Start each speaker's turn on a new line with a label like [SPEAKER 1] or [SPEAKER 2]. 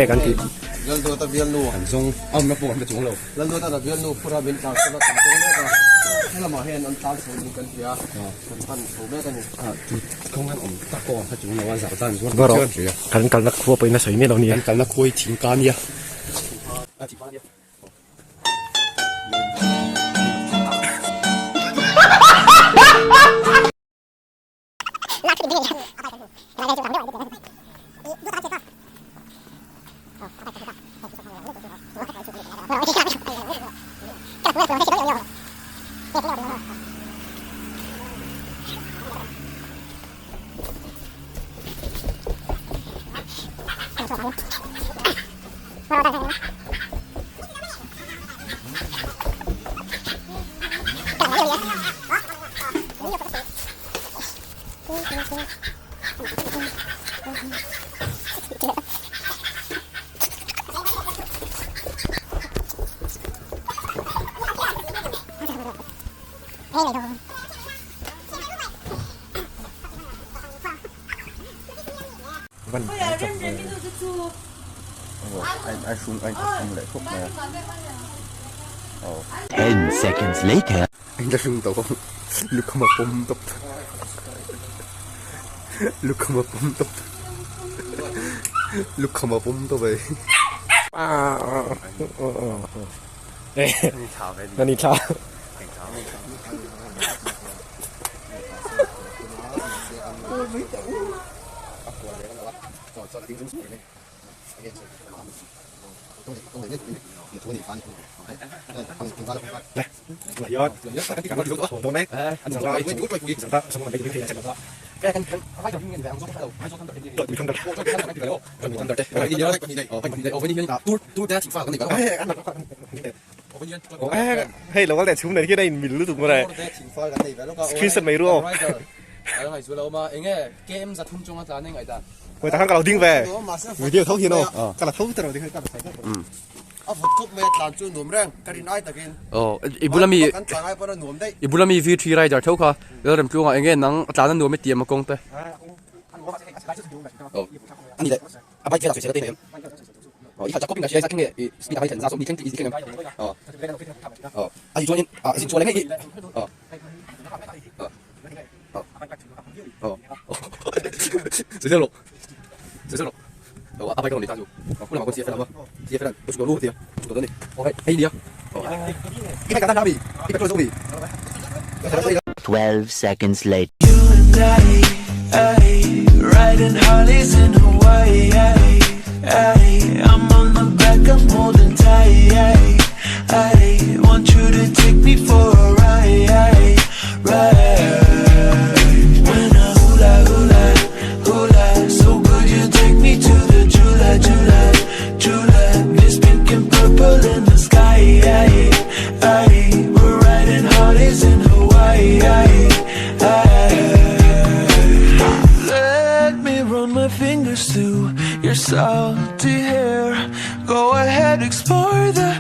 [SPEAKER 1] Enge kan tih?
[SPEAKER 2] Lalduata bialnu
[SPEAKER 3] an zawng a awmna pawh an hre chuang lo.
[SPEAKER 2] Lalduata bialnu phura min tlan chho a kan zawng mek a, helamah hian an tlan chho niin kan hria, kan pan chho mek a ni.
[SPEAKER 3] Kawng an awm tak pawh an hre chuang lo a, zah dan zuar
[SPEAKER 1] Bawrh kan kalna khua pawhin a sawi miah lo nia.
[SPEAKER 3] Kan kalna khua hi thingka a nia.
[SPEAKER 4] 10 seconds later.
[SPEAKER 3] Engla hrung tawh lukham a pawm tawp lukham a pawm tawp lukham a pawm tawp ei.
[SPEAKER 1] Ani thla. Hei lo kal teh chhum nen khian a inmil lutuk mawle. Screenshot mai ru aw. Hawi tak khan ka lo ding ve. Video tho hian aw. Ka la tho ta lo ding ka la tho.
[SPEAKER 2] A vawt khawp mai a tlan chu nuam reng ka rin ai takin.
[SPEAKER 5] Aw i bula mi
[SPEAKER 2] kan tlan ai pawn a nuam daih.
[SPEAKER 5] I bula mi V3 rider tho kha Lalremtlunga enge nang a tlan a nuam i ti em a kawng te.
[SPEAKER 3] Aw ani leh a bike velah sawisel a te em. Aw i khalh chak khawp in ka hria i zat thleng nge i speed a hai thlen za sawm ni thleng i thleng em. Aw aw a ih chuan in ah zin chhuah leh ngei i aw aw aw aw sawisel rawh sawisel rawh.
[SPEAKER 4] 12 seconds later.
[SPEAKER 6] You and I, ay, riding Harleys in Hawaii, ay, ay, I'm on the back, I'm holding tight, ay, I want you to take me for a ride, ay, ride. When I hula hula hula, so good you take me to the July, July, July. This pink and purple in the sky, ay, ay, we're riding Harleys in Hawaii, ay, ay. Let me run my fingers through your salty hair. Go ahead, explore the